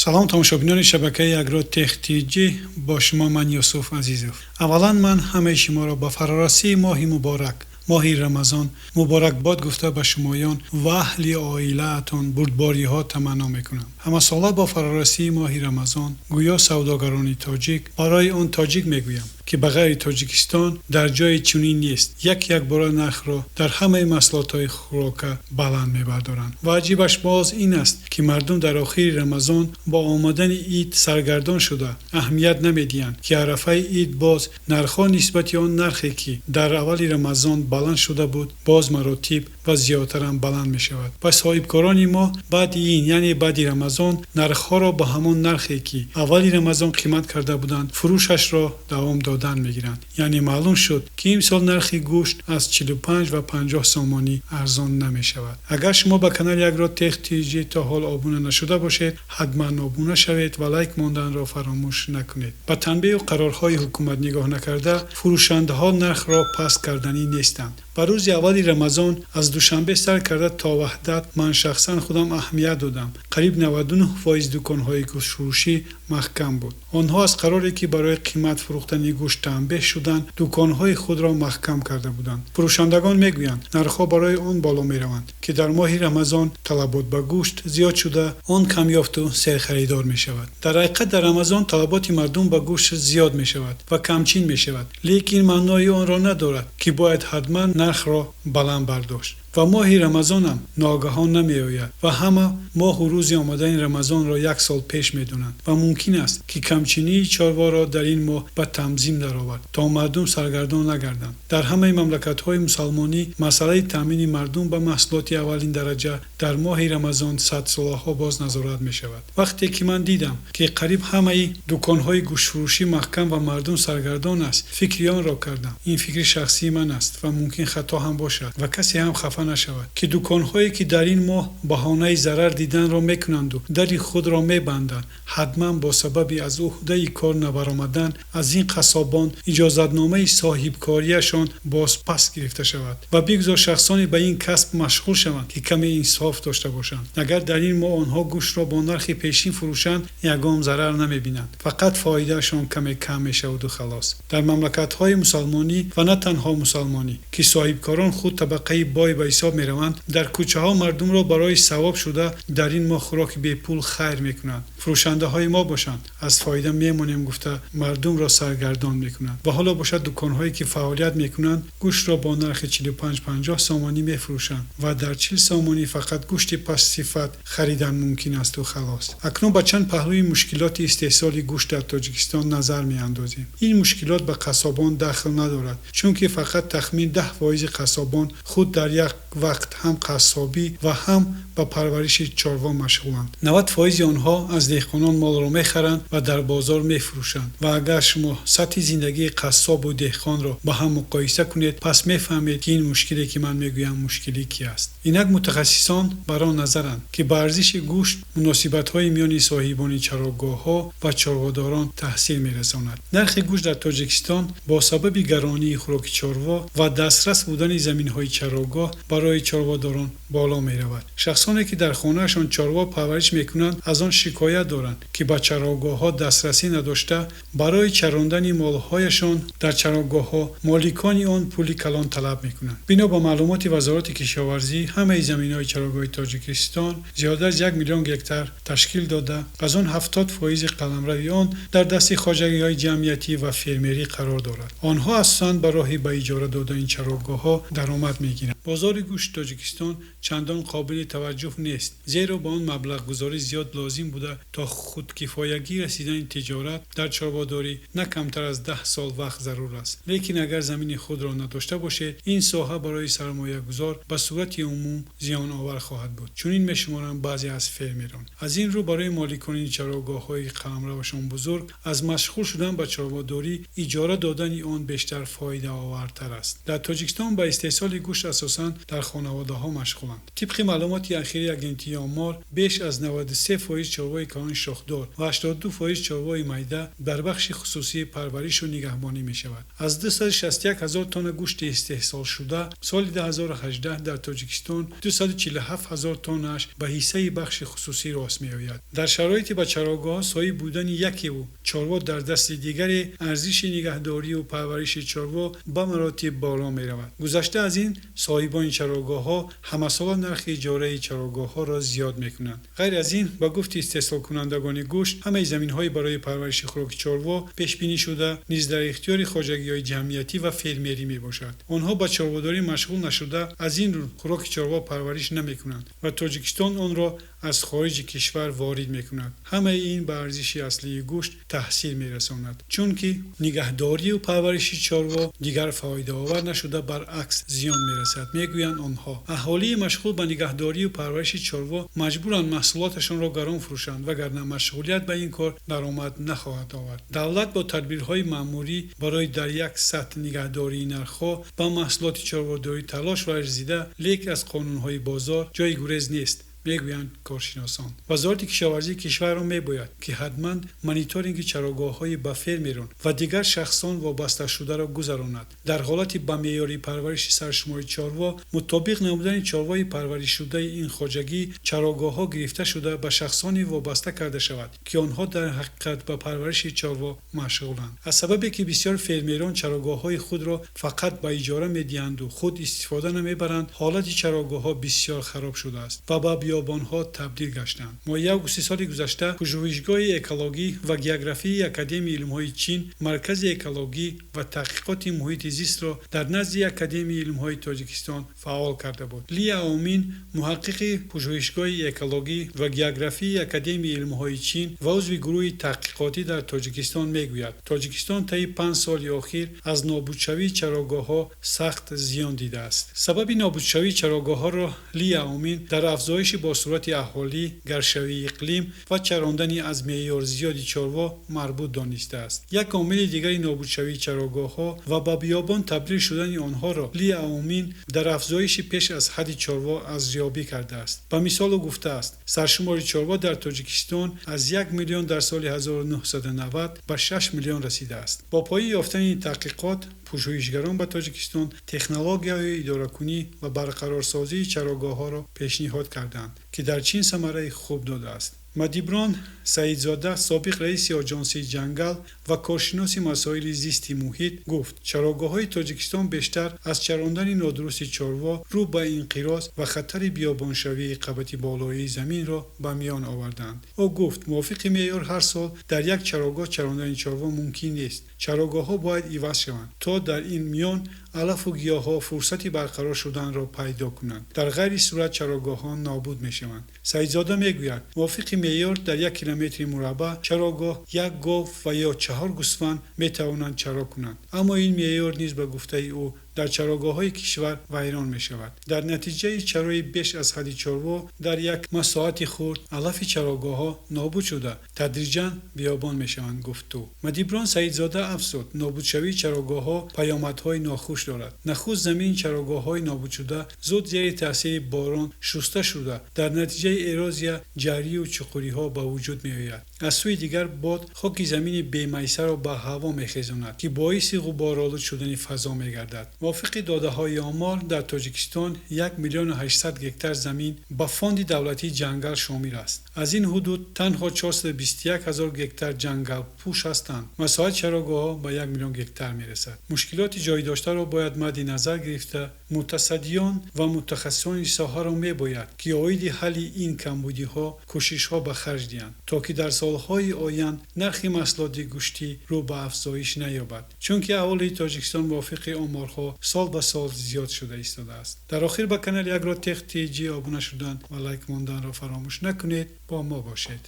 Салом, тамошобинони шабакаи Агро Тех ТЖ, бо шумо ман Юсуф Азизов. Аввалан ман ҳамаи шуморо ба фарорасии моҳи муборак, моҳи Рамазон муборакбод гуфта, ба шумоён ва аҳли оилаатон бурдбориҳо таманно мекунам. Ҳамасола бо фарорасии моҳи Рамазон гӯё савдогарони тоҷик, барои он тоҷик мегӯям, ки ба ғайри Тоҷикистон дар ҷои чунин нест, як якбора нархро дар ҳамаи маҳсулотҳои хӯрока баланд мебардоранд. Ва аҷибаш боз ин аст, ки мардум дар охири Рамазон бо омадани ид саргардон шуда, аҳамият намедиҳанд, ки арафаи ид боз нархҳо нисбати он нархе, ки дар аввали Рамазон баланд шуда буд, боз маротиб ва зиёдтарам баланд мешавад. Ва соҳибкорони мо баъди ин, яъне баъди Рамазон, нархҳоро ба ҳамон нархе, ки аввали Рамазон қимат карда буданд, фурӯшашро давом додан мегиранд. Яъне маълум шуд, ки имсол нархи гӯшт аз 45 ва 50 сомонӣ арзон намешавад. Агар шумо ба канали Агро Тех ТЖ то ҳол обуна нашуда бошед, ҳатман обуна шавед ва лайк монданро фаромӯш накунед. Ба танбеҳу қарорҳои ҳукумат нигоҳ накарда, фурӯшандаҳо нархро паст карданӣ нестанд. Ба рӯзи аввали Рамазон аз Душанбе сар карда то Ваҳдат ман шахсан худам аҳамият додам, қариб 99% дуконҳои гӯштфурӯшӣ маҳкам буд. Онҳо аз қароре, ки барои қимат фурӯхтани гӯшт танбеҳ шуданд, дуконҳои худро маҳкам карда буданд. Фурӯшандагон мегӯянд, нархҳо барои он боло мераванд, ки дар моҳи Рамазон талабот ба гӯшт зиёд шуда, он камёфту серхаридор мешавад. Дар ҳақиқат, дар Рамазон талаботи мардум ба гӯшт зиёд мешавад ва камчин мешавад, лекин маънои онро надорад, ки бояд ҳатман нархро баланд бардошт. Ва моҳи Рамазонам ногаҳон намеояд ва ҳама моҳу рӯзи омадани Рамазонро як сол пеш медонанд ва мумкин аст, ки камчинии чорворо дар ин моҳ ба танзим даровард, то мардум саргардон нагарданд. Дар ҳамаи мамлакатҳои мусалмонӣ масъалаи таъмини мардум ба маҳсулоти аввалин дараҷа дар моҳи Рамазон садсолаҳо боз назорат мешавад. Вақте ки ман дидам, ки қариб ҳамаи дуконҳои гӯштфурӯшӣ маҳкам ва мардум саргардон аст, фикри онро кардам, ин фикри шахсии ман аст ва мумкин хато ҳам бошад ва касе ҳам хафа нашавад, ки дуконҳое, ки дар ин моҳ баҳонаи зарар диданро мекунанду дари худро мебанданд, ҳатман бо сабаби аз уҳдаи кор набаромадан аз ин қассобон иҷозатномаи соҳибкориашон боз пас гирифта шавад ва бигзор шахсоне ба ин касб машғул шаванд, ки каме инсоф дошта бошанд. Агар дар ин моҳ онҳо гӯштро бо нархи пешин фурӯшанд, ягон зарар намебинанд, фақат фоидаашон каме кам мешаваду халос. Дар мамлакатҳои мусалмонӣ ва на танҳо мусалмонӣ, ки соҳибкорон худ табақаи бой ба ҳисоб мераванд, дар кӯчаҳо мардумро барои савоб шуда дар ин моҳ хӯроки бепул хайр мекунанд. Фурӯшандаҳои мо бошанд, аз фоида мемонем гуфта, мардумро саргардон мекунанд. Ва ҳоло бошад, дуконҳое, ки фаъолият мекунанд, гӯштро бо нархи 45-50 сомонӣ мефурӯшанд ва дар 40 сомонӣ фақат гӯшти пастсифат харидан мумкин асту халос. Акнун ба чанд паҳлӯи мушкилоти истеҳсоли гӯшт дар Тоҷикистон назар меандозем. Ин мушкилот ба қассобон дахл надорад, чунки фақат тахмин 10 фоизи қассобон худ дар як вақт ҳам қассобӣ ва ҳам ба парвариши чорво машғуланд. 90 фоизи онҳо аз деҳқонон молро мехаранд ва дар бозор мефурӯшанд. Ва агар шумо сатҳи зиндагии қассобу деҳқонро ба ҳам муқоиса кунед, пас мефаҳмед, ки ин мушкиле, ки ман мегӯям, мушкилӣ ки аст. Инак мутахассисон бар он назаранд, ки ба арзиши гӯшт муносибатҳои миёни соҳибони чарогоҳҳо ва чорводорон таъсир мерасонад. Нархи гӯшт дар Тоҷикистон бо сабаби гаронии хӯроки чорво ва дастрас будани заминҳои чарогоҳ барои чорводорон боло меравад. Шахсоне, ки дар хонаашон чорво парвариш мекунанд, аз он шикоят доранд, ки ба чарогоҳҳо дастрасӣ надошта, барои чарондани молҳояшон дар чарогоҳҳо моликони он пули калон талаб мекунанд. Бино ба маълумоти Вазорати кишоварзӣ, ҳамаи заминҳои чарогоҳи Тоҷикистон зиёда аз 1 миллион гектар ташкил дода, аз он 70 фоизи қаламрави он дар дасти хоҷагиҳои ҷамъиятӣ ва фермерӣ қарор дорад. Онҳо асосан ба роҳи ба иҷора додани чарогоҳҳо даромад мегиранд. Бозори гӯшти Тоҷикистон чандон қобили таваҷҷӯҳ нест, зеро ба он маблағгузорӣ зиёд лозим буда, то худкифоягӣ расидани тиҷорат дар чорводорӣ на камтар аз 10 сол вақт зарур аст. Лекин агар замини худро надошта бошед, ин соҳа барои сармоягузор ба сурати умум зиёновар хоҳад буд, чунин мешуморанд баъзе аз фермерон. Аз ин рӯ, барои моликони чарогоҳҳои қаламравашон бузург аз машғул шудан ба чорводорӣ иҷора додани он бештар фоидаовартар аст. Дар Тоҷикистон ба истеҳсоли гӯшт асосан дар хонаводаҳо машғуланд. Тибқи маълумоти ахири агентии омор, беш аз 93% чорвои калони шохдор ва 82. 52% чорвои майда дар бахши хусусӣ парваришу нигаҳбонӣ мешавад. Аз 261 ҳазор тонна гӯшти истеҳсолшуда соли 2018 дар Тоҷикистон 247 ҳазор тоннааш ба ҳиссаи бахши хусусӣ рост меояд. Дар шароити ба чарогоҳҳо соҳиб будани якеву чорво дар дасти дигаре, арзиши нигаҳдорию парвариши чорво ба маротиб боло меравад. Гузашта аз ин, соҳибони чарогоҳҳо ҳамасола нархи иҷораи чарогоҳҳоро зиёд мекунанд. Ғайр аз ин, ба гуфти истеҳсолкунандагони гӯшт, ҳамаи заминҳои барои парвариши хӯроки чорво пешбинӣ шуда низ дар ихтиёри хоҷагиҳои ҷамъиятӣ ва фермерӣ мебошад. Онҳо ба чорводорӣ машғул нашуда, аз ин рӯ хӯроки чорво парвариш намекунанд ва Тоҷикистон онро аз хориҷи кишвар ворид мекунад. Ҳамаи ин ба арзиши аслии гӯшт таъсир мерасонад, чунки нигаҳдорию парвариши чорво дигар фоидаовар нашуда, баръакс зиён мерасад, мегӯянд онҳо. Аҳолии машғул ба нигаҳдорию парвариши чорво маҷбуранд маҳсулоташонро гарон фурӯшанд, вагарна машғулият ба ин кор даромад нахоҳад овард. Давлат бо тадбирҳои маъмурӣ барои дар як сатҳ нигаҳдории нархҳо ба маҳсулоти чорводорӣ талош варзида, лек аз қонунҳои бозор ҷои гурез нест, мегӯянд коршиносон. Вазорати кишоварзии кишварро мебояд, ки ҳатман мониторинги чарогоҳҳои ба фермерон ва дигар шахсон вобасташударо гузаронад. Дар ҳолати ба меъёри парвариши саршумори чорво мутобиқ намудани чорвои парваришшудаи ин хоҷагӣ, чарогоҳҳо гирифта шуда ба шахсоне вобаста карда шавад, ки онҳо дар ҳақиқат ба парвариши чорво машғуланд. Аз сабабе ки бисёр фермерон чарогоҳҳои худро фақат ба иҷора медиҳанду худ истифода намебаранд, ҳолати чарогоҳҳо бисёр хароб шудааст ва ба биёбонҳо табдил гаштанд. Моҳи августи соли гузашта Пажӯҳишгоҳи экологӣ ва географияи Академияи илмҳои Чин Маркази экологӣ ва таҳқиқоти муҳити зистро дар назди Академияи илмҳои Тоҷикистон фаъол карда буд. Ли Аомин, муҳаққиқи Пажӯҳишгоҳи экологӣ ва географияи Академияи илмҳои Чин ва узви гурӯҳи таҳқиқотӣ дар Тоҷикистон, мегӯяд, Тоҷикистон таи 5 соли охир аз нобудшавии чарогоҳҳо сахт зиён дидааст. Сабаби нобудшавии чарогоҳҳоро Ли Аомин дар афзоиши босуръати аҳолӣ, гармшавии иқлим ва чарондани аз меъёр зиёди чорво марбут донистааст. Як омили дигари нобудшавии чарогоҳҳо ва ба биёбон табдил шудани онҳоро Ли Аомин дар афзоиши пеш аз ҳадди чорво арзёбӣ кардааст. Ба мисол, ӯ гуфтааст, саршумори чорво дар Тоҷикистон аз 1 миллион дар соли 1990 ба 6 миллион расидааст. Бо поён ёфтани таҳқиқот, пажӯҳишгарон ба Тоҷикистон технологияҳои идоракунӣ ва барқарорсозии чарогоҳҳоро пешниҳод карданд, ки дар Чин самараи хуб додааст. Мадиброн Саидзода, собиқ раиси Оҷонсии ҷангал ва коршиноси масоили зисти муҳит, гуфт, чарогоҳҳои Тоҷикистон бештар аз чарондани нодурусти чорво рӯ ба инқироз ва хатари биёбоншавии қабати болоии заминро ба миён оварданд. Ӯ гуфт, мувофиқи меъёр ҳар сол дар як чарогоҳ чарондани чорво мумкин нест. Чарогоҳҳо бояд иваз шаванд, то дар ин миён алафу гиёҳҳо фурсати барқарор шуданро пайдо кунанд. Дар ғайри сурат чарогоҳҳо нобуд мешаванд. Саидзода мегӯяд, мувофиқи меъёр дар 1 километри мураббаъ чарогоҳ як гов ва ё чаҳор гӯсфанд метавонанд чаро кунанд, аммо ин меъёр низ, ба гуфтаи ӯ, дар чарогоҳҳои кишвар вайрон мешавад. Дар натиҷаи чарои беш аз ҳадди чорво дар як масоҳати хурд, алафи чарогоҳҳо нобуд шуда, тадриҷан биёбон мешаванд, гуфт ӯ. Мадиброн Саидзода афзуд, нобудшавии чарогоҳҳо паёмадҳои нохуш дорад. Нахуст, замини чарогоҳҳои нобудшуда зуд зери таъсири борон шуста шуда, дар натиҷаи эрозия ҷарию чуқуриҳо ба вуҷуд меояд. Аз сӯи дигар, бод хоки замини бемайсаро ба ҳаво мехезонад, ки боиси ғуборолуд шудани фазо мегардад. Мувофиқи додаҳои омор, дар Тоҷикистон 1 миллиону 800 гектар замин ба фонди давлатии ҷангал шомил аст. Аз ин ҳудуд танҳо 421 ҳазор гектар ҷангалпӯш ҳастанд. Масоҳати чарогоҳҳо ба 1 миллион гектар мерасад. Мушкилоти ҷойдоштаро бояд мадди назар гирифта, мутасаддиён ва мутахассисони соҳаро мебояд, ки оиди ҳалли ин камбудиҳо кӯшишҳо ба харҷ диҳанд, то ки дар солҳои оянд нархи маҳсулоти гӯштӣ рӯ ба афзоиш наёбад, чунки аҳолии Тоҷикистон мувофиқи оморҳо сол ба сол зиёд шуда истодааст. Дар охир, ба канали Агротех ТЖ обуна шудан ва лайк монданро фаромӯш накунед. Бо мо бошед.